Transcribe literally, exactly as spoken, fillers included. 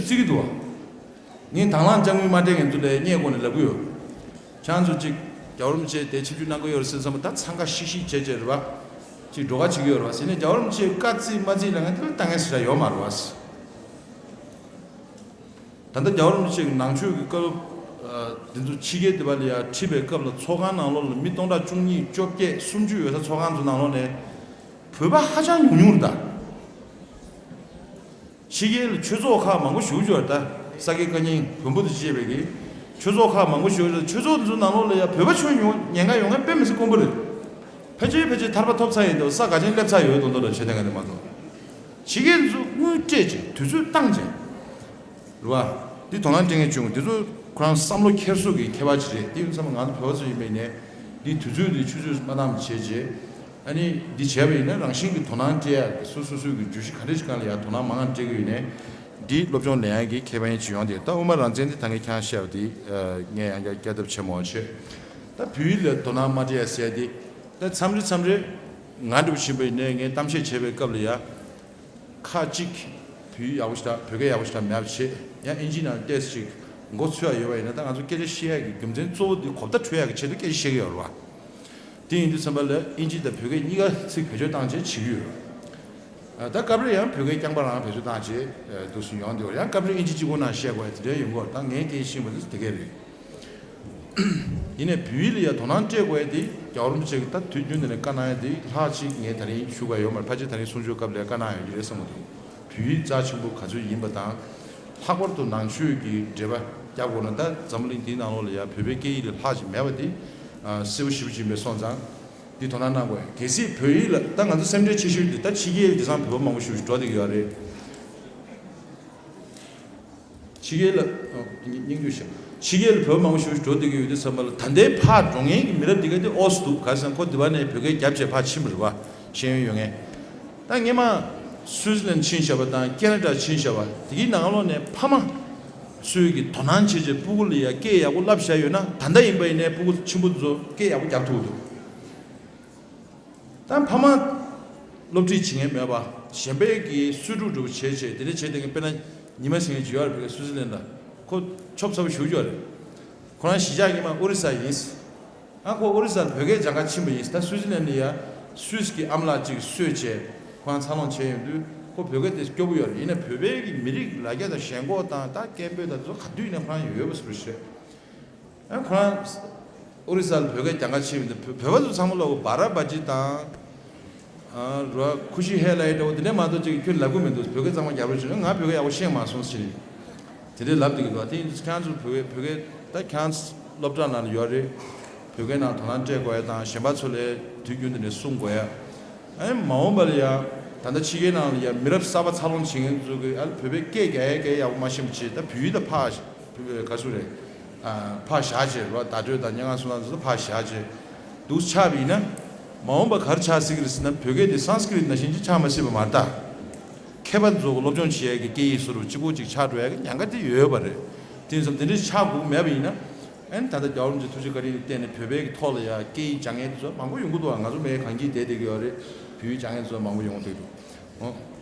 བརྩི་གི་འདུག་བ། ངས་དང་བླངས་དཔྱ་དངུལ་མ་སྤྲད་མཁན་ཚོ་ལ་བརྙས་བཀོག་ནས་ལབ་གི་ཡོད། ཁྱེད་ཚོ་གཅིག་རྒྱལ་བ་རིན་པོ་ཆེ་དེ་ཆིབས་བསྒྱུར་གནང་གི་ཡོད་རེད་ཟེར་བསམ་པ་ད་འཚང་ཁ་ཤིག་ཤིག་བྱས་བྱས་རེད་བ། གཅིག་འགྲོ་ཁ་བྱེད་ཀྱི་ཡོད་རེད་བ་ཟེར་ནས་རྒྱལ་བ་རིན་པོ་ཆེས་བཀའ་བརྩི་མ་བརྩི་ལབ་མཁན་དེ་ལ་ལྟ་མཁན་ཞེ་དྲག་ཡོད་མ་རེད་བ། ད་ལྟ་རྒྱལ་བ་རིན་པོ་ཆེ་གི་ནང་ཆོས་ཀྱི་བཀའ་སློབ་འདི་ཚོ་ཕྱི་རྒྱལ་དེ་བ་ལ་ཡ་ཁྲིད་པའི་སྐབས་ལ་ཚོགས་ཁང་ནང་ལོགས་ལ་མི་སྟོང་ཕྲག་བཅུ་གཉིས་བཅོ་བརྒྱད་སུམ་ཅུ་ཡོད་ས་ཚོགས་ཁང་ཚོ་ནང་ལོགས་ནས་བོད་པ་ཧ་ཅང་ཉུང་ཉུང་རེད་ད། ཕྱི་རྒྱལ་ལ་ཆོས་ཚོགས་ཁག་མང་པོ་ཞིག་ཡོད་རེད་ད། ས་དགེ་བཀའ་རྙིང་བོན་པོ་དང་བཅས་པའི་གི་ཆོས་ཚོགས་ཁག་མང་པོ་ཞིག་ཡོད་རེད། ཆོས་ཚོགས་དེ་ཚོ་ནང་ལོགས་ལ་ཡ་བོད་པ་ཆོས་ཉན་མཁན་ཡོང་མཁན་དཔེ་མི་སྲིད་དཀོན་པོ་རེད། ཕལ་ཆེར་ཕལ་ཆེར་ཐར་པ་ཐོབ་ཚར་ཡིན་འདུག་ས་ག་ཅན་སླེབས་ཚར་ཡོད་མདོག་མདོག་ལ་བྱེད་བསྡད་མཁན་དེ་མ་གཏོགས། ཕྱི་རྒྱལ་དེ་ཚོ་དངུལ་སྤྲད་བྱས་དུས་ཚོད་བཏང་བྱས། རེད་བ། འདི་དོ་སྣང་སྤྲད་མཁན་བྱུང་། འདི་ཚོ་ཁོ་རང་བསམ་བློ་འཁྱེར་སོ་གི་ཁྱད་པར་ཅིག་རེད། དེ་ཡིན་ཙང་ང་ཚོ་བོད་པ་ཚོ་ཡིན་པ་ཡིན་ནའི་འདི་དུས་ཚོད་འདི་ཆུད་ཟོས་མ་བཏང་བ་བྱས་རྗེས། ཨ་ནི་འདི་བྱས་པ་ཡིན་ན་རང་བཞིན་གྱི་དོ་སྣང་སྤྲད་ཡག་གི་སོ་སོ་སོའི་གི་བརྗོད་གཞི་ག་འདྲ་ཞིག་སྒང་ལ་ཡང་དོ་སྣང་མང་ང་སྤྲད་ཀྱི་ཡོད་ནའི་འདི་སློབ་སྦྱོང་ལེན་ཡག་གི་ཁེ་ཕན་ཅིག་ཡོང་དེ། ད་དབུ་མ་རང་བཙན་འདི་ད་ངས་ཁྱང་བཤད་པ་འདི་ངས་ཡང་བསྐྱར་བསྐྱར་ལྡབ་བྱེད་མ་བྱེད། ད་བོད་ཡིག་ལ་དོ་སྣང་མ་སྤྲད་ཡག་ཟེར་ཡག་འདི་ད་མཚམས་རེ་མཚམས་རེ་ང་འདྲ་བོ་ཕྱིན་པ་ཡིན་ནའི་ངས་གཏམ་བཤད་བྱེད་པའི་སྐབས་ལ་ཡ། ཁག་གཅིག་བོད་ཡིག་ཡག་པོ་ཞིག་དང་བོད་སྐད་ཡག་པོ་ཞིག་དང་མེད་པ་བྱེད། ཡང་ཨིན་ཇི་ནང་ཏོག་ཙམ་ཞིག་མགོ་ཚོས་ཡ་ཡོད་པ་ཡིན་ན་ད་ང་ཚོ་སྐད་ཆ་བཤད་ཡ་གི་རྒྱུ་མཚན་གཙོ་བོ་འདི་གོ་བརྡ་འཕྲོད་ཡ་གི་ཆེད་དུ་སྐད་ཆ་བཤད་ཀྱི་ཡོད་རེད་བ། དེ་ཡིན་དུས་ཙམ་པ་ལ་ཨིན་ཇི་དང་བོད་སྐད་གཉིས་ཀ་ཚིག་བེད་སྤྱོད་བཏང་བྱས་བྱེད་ཀྱི་ཡོད། ད་སྐབས་རེ་ཡང་བོད་སྐད་རྐྱང་པ་རང་བེད་སྤྱོད་བཏང་བྱས་འདུག་སེ་ཡོང་བསྡད་ཡོད་རེད། ཡང་སྐབས་རེ་ཨིན་ཇི་གཅིག་པོ་ནང་བཤད་དགོས་ཡ་དེ་འདྲ་ཡོང་གི་ཡོད་རེད། ད་ངའི་སྐད་ཤེས་པ་དེ་དེ་གས་རེད། ཡིན་ནའི་བོད་ཡིག་ལ་ཡང་དོ་སྣང་སྤྲད་དགོས་ཡ་དེ་རྒྱལ་བ་རིན་པོ་ཆེ་གིས་ད་དུས་རྒྱུན་དུ་ནས་བཀའ་གནང་ཡ་དེ་ལྷག་ཅིག་ངས་ད་རིང་ཞུ་དགོས་ཡ་ཡོད་མ་རེད། ཕལ་ཆེར་ད་རིང་གསུང་ཆོས་སྐབས་ལ་ཡང་བཀའ་གནང་ཡོད་ཀྱི་རེད་བསམ་གྱི་འདུག་བོད་ཡིག་རྩ་ཆེན་པོ་ག་ཚོད་ཡིན་པ་དང་། ལྷག་པར་དུ་ནང་ཆོས་ཀྱི་འགྲེལ་པ་རྒྱག་དགོས་ན་ད་འཛམ་བུ་གླིང་འདིའི་ནང་ལོགས་ལ་ཡང་བོད་པའི་སྐད་ཡིག་ལས་ལྷག་ཅིག་མེད་པ་འདི་གསལ་པོ་ཞེ་པོ་ཅིག་ཡིན་པས་སོང་ཙང་། འདི་དོ་སྣང་གནང་དགོས། གལ་སྲིད་བོད་ཡིག་ལ་ད་ང་ཚོ་སེམས་ཁྲལ་ཆེ་ཤོས་འདི་ད་ཕྱི་རྒྱལ་དེང་སང་བོད་པ་མང་པོ་ཞིག་འགྲོ་བསྡད་ཀྱི་ཡོད་རེད། ཕྱི་རྒྱལ་ལ། སྙིང་བསྡུས་ཤིག་ཕྱི་རྒྱལ་ལ་བོད་མང་པོ་ཞིག་འགྲོ་བསྡད་ཀྱི་ཡོད་དུས་ཙམ་པ་ལ་ད་ལྟའི་ཕར་འགྲོ་མཁན་གྱི་མི་རབས་འདི་ག་དེ་ཨོ་སི་འདུག་ག་རེ་ཟེར་ན་ཁོ་འདི་བ་ནས་བོད་སྐད་རྒྱབ་བྱས་ཕར་ཕྱིན་པ་རེད་བ། ཤེས་ཡོན་ཡོད་མཁན། ད་སྔས་མ་སུའི་ཙི་ལན་ཕྱིན་བཞག་པ་དང་ཁེ་ན་ཌ་ཕྱིན་བཞག་པ་དེ་གའི་ནང་ལོགས་ནས་ཕ་མ་ཚོས་ཀྱི་དོ་སྣང་བྱེད་བྱས་སྤུ་གུ་ལ་ཡ་སྐད་ཡག་པོ་བསླབ་བཞག་ཡོད་ན་ད་ལྟ་ཡིན་པ་ཡིན་ནའི་སྤུ་གུ་ཆེན་པོ་ཚོ་སྐད་ཡག་པོ་རྒྱབ་ཐུབ་འདུག་ད་ཕ་མ་སློབ་ཁྲིད་བྱེད་མཁན་མེད་པ། གཞན་པའི་གི་གསོས་ཕྲུག་འདྲ་བོ་བྱས་བྱས་དེ་འདྲ་བྱས་བསྡད་མཁན་དཔེར་ན་ཉི་མ་ཟེར་མཁན་ཅིག་ཡོད་རེད། བོད་སྐད་སུའི་ཙི་ལན་ལ། ཁོ་ཆོབ་ཚ་པོ་ཞེ་པོ་ཅིག་ཡོད་རེད། ཁོ་རང་གཞིས་ཆགས་སྔོན་མ་ཨོ་རི་ས་ཡིན། ཨ་ཁོ་ཨོ་རི་སར་བོད་སྐད་སྦྱང་ག་ཕྱིན་པ་ཡིན། ད་སུའི་ཙི་ལན་ལ་ཡ་སུད་སི་གི་ཨ་མ་ལགས་ཅིག་གསོས་བྱས་ཁོ་རང་འཚར་ལོངས་བྱས་ཡོང་དུས་ཁོ་བོད་སྐད་དེ་སྐྱོ་པོ་ཡོད་རེད། ཡིན་ན་བོད་པའི་གི་མི་རིགས་ལ་རྒྱ་དང་ཞེན་ཁོག་དང་ད་སྐད་འབོད་དང་དེ་ཚོ་ག་དུས་ཡིན་ན་ཁོ་རང་ཡོད་པ་བཟོ་འདྲ་ཞིག་རེད། ཨ་ཁོ་རང་ཨོ་རི་ས་ལ་བོད་སྐད་སྦྱང་ག་ཕྱིན་པ་ཡིན་ད་བོད་བོད་པ་ཚོ་ཚང་མ་ལ་བ་ར་བ་ཇི་དང་། ར་ཁུ་ཤི་ཧེ་ལའི་འདྲ་བོ་དེ་འདྲ་མ་གཏོགས་ཅིག་ཁྱོད་ལབ་གི་མི་འདུག་བོད་སྐད་གཙང་མ་རྒྱག་རོགས་བྱེད། ང་བོད་སྐད་ཡག་པོ་ཤེས་མ་སོང་ཟེར་ནས་དེ་འདྲའི་ལབ་བསྡད་ཀྱི་འདུག་དེ་ཡིན་དུས་ཁྱེད་ཚོ་བོད་སྐད་བོད་སྐད་ད་ཁྱེད་ཚོ་སློབ་གྲྭ་ནང་ལ་ཡོད་རེད། བོད་སྐད་ནང་དོ་སྣང་སྤྲད་དགོས་ཡ་དང་གཞན་པ་ཚོ་ལ་དུས་རྒྱུན་དུ་ནས་གསུང་དགོས་ཡ། ཨ་ནི་མ་འོངས་པ་ལ་ཡ་ད་ལྟ་ཕྱི་རྒྱལ་ནང་ལ་ཡ་མི་རབས་གསར་པ་འཚར་ལོངས་བྱེད་མཁན་ཚོ་གིས་ཨ་ལ་བོད་པའི་སྐད་རྒྱག་ཡ་སྐད་ཡག་པོ་མ་ཤེས་པ་བྱས་ད་བོད་ཡིག་ད་ཕར་བོད་པའི་ག་ཚོད་རེད། ཕར་བཞག་བྱས་རོ་བརྡ་སྤྲོད་དང་སྙན་ངག་གསུང་སྟངས་ཚོ་ཕར་བཞག་བྱས་འདུག་ཆགས་པ་ཡིན་ན། མ་འོངས་པ་ག་རེ་ཆགས་སྲིད་ཀྱི་རེད་ཟེར་ན་བོད་སྐད་དེ་སཾ་སྐྲྀཏ་ནང་བཞིན་ཅིག་ཆགས་མ་སྲིད་པ་མ་རེད་ད། མཁས་པ་ཚོ་གི་སློབ་སྦྱོང་བྱེད་ཡས་ཀྱི་སྐད་ཡིག་བཟོ་འདྲ་གཅིག་པོ་གཅིག་ཆགས་འགྲོ་ཡས་ཀྱི་ཉེན་ཁ་དེ་ཡོད་པ་རེད། དེ་ཡིན་ཙང་དེ་འདྲ་ཆགས་དགོས་མེད་པ་ཡིན་ན། ཨ་ནི་ད་ལྟ་རྒྱལ་བ་རིན་པོ་ཆེ་ཐུགས་རྗེ་བཀའ་དྲིན་གྱི་བརྟེན་ནས་བོད་པའི་གི་ཐོག་ལ་ཡ་སྐད་ཡིག་སྦྱང་མཁན་དེ་ཚོ་མང་པོ་ཡོང་གི་འདུག་ང་ཚོ་མི་གངས་སྐྱིད་བསྡད་བསྡད་ཀྱི་ཡོད་རེད། བོད་ཡིག་སྦྱང་མཁན་ཚོ་མང་པོ་ཡོང་བསྡད་འདུག་ཨོ།